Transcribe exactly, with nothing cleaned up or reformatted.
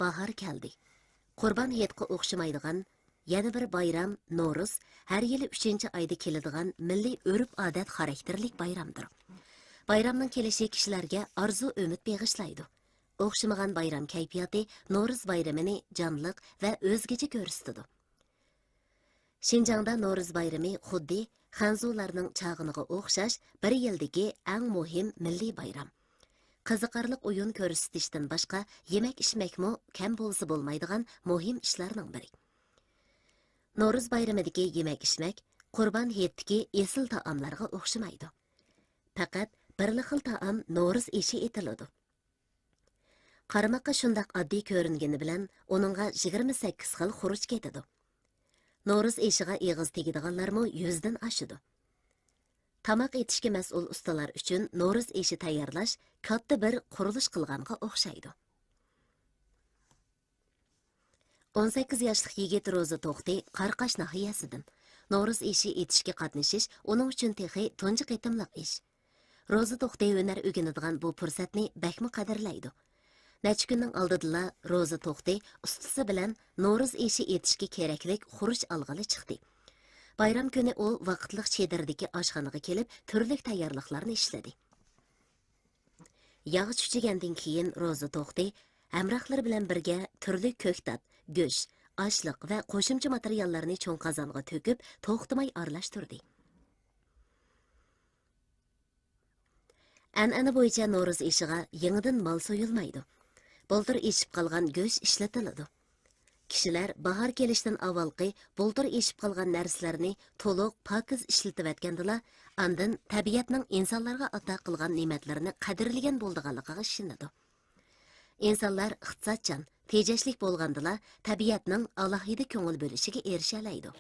باھار كەلدى. قۇربان ھېيتقا ئوخشىمايدىغان يەنە بىر بايرام نورۇز ھەر يىلى ئۈچىنچى ئايدا كېلىدىغان مىللىي ئۆرپ-ئادەت خاراكتېرلىك بايرامدۇر. بايرامنىڭ كېلىشى كىشىلەرگە ئارزۇ-ئۈمىد بېغىشلايدۇ. ئوخشىمىغان بايرام كەيپىياتى نورۇز بايرىمىنى جانلىق ۋە ئۆزگىچە كۆرسىتىدۇ. شىنجاڭدا نورۇز بايرىمى خۇددى خەنزۇلارنىڭ چاغىنىغا ئوخشاش بىر يىلدىكى ئەڭ مۇھىم مىللىي بايرام. قىزىقارلىق ئويۇن كۆرسىتىشتىن باشقا يېمەك-ئىچمەكمۇ كەم بولسا بولمايدىغان مۇھىم ئىشلارنىڭ بىرى. نورۇز بايرىمىدىكى يېمەك-ئىچمەك قۇربان ھېيتتىكى ئېسىل تائاملارغا ئوخشىمايدۇ. پەقەت بىرلا خىل تائام نورۇز ئېشى ئېتىلىدۇ. قارىماققا شۇنداق ئاددىي كۆرۈنگىنى بىلەن، ئۇنىڭغا يىگىرمە سەككىز خىل خۇرۇچ كېتىدۇ. نورۇز ئېشىغا ئېغىز تېگىدىغانلارمۇ يۈزدىن ئاشىدۇ. تاماق ئېتىشكە مەسئۇل ئۇستىلار ئۈچۈن نورۇز ئېشى تەييارلاش كاتتا بىر قۇرۇلۇش قىلغانغا ئوخشايدۇ. ئون سەككىز ياشلىق يىگىت روزا توختى قاراقاش ناھىيەسىدىن. نورۇز ئېشى ئېتىشكە قاتنىشىش ئۇنىڭ ئۈچۈن تېخى تۇنجى قېتىملىق ئىش. روزا توختى ھۈنەر ئۆگىنىدىغان بۇ پۇرسەتنى بەكمۇ قەدىرلەيدۇ. نەچچە كۈننىڭ ئالدىدىلا روزا توختى ئۇستىسى بىلەن نورۇز ئېشى ئېتىشكە كېرەكلىك خۇرۇچ ئالغىلى چىقتى. بايرام كۈنى ئۇ ۋاقىتلىق چېدىردىكى ئاشخانىغا كېلىپ، تۈرلۈك تەييارلىقلارنى ئىشلىدى. ياغ چۈچۈگەندىن كېيىن روزا توختى ھەمراھلىرى بىلەن بىرگە تۈرلۈك كۆكتات، گۆش، ئاشلىق ۋە قوشۇمچە ماتېرىياللارنى چوڭ قازانغا تۆكۈپ، توختىماي ئارىلاشتۇردى. ئەنئەنە بويىچە نورۇز ئېشىغا يېڭىدىن مال سويۇلمايدۇ. بۇلتۇر ئېشىپ قالغان گۆش ئىشلىتىلىدۇ. كىشىلەر باھار كېلىشتىن ئاۋۋالقى بۇلتۇر ئېشىپ قالغان نەرسىلەرنى تولۇق، پاكىز ئىشلىتىۋەتكەندىلا، ئاندىن تەبىئەتنىڭ ئىنسانلارغا ئاتا قىلغان نېمەتلىرىنى قەدىرلىگەن بولىدىغانلىقىغا ئىشىنىدۇ. ئىنسانلار ئىقتىسادچان، تېجەشلىك بولغاندىلا، تەبىئەتنىڭ ئالاھىدە كۆڭۈل بۆلۈشىگە ئېرىشەلەيدۇ.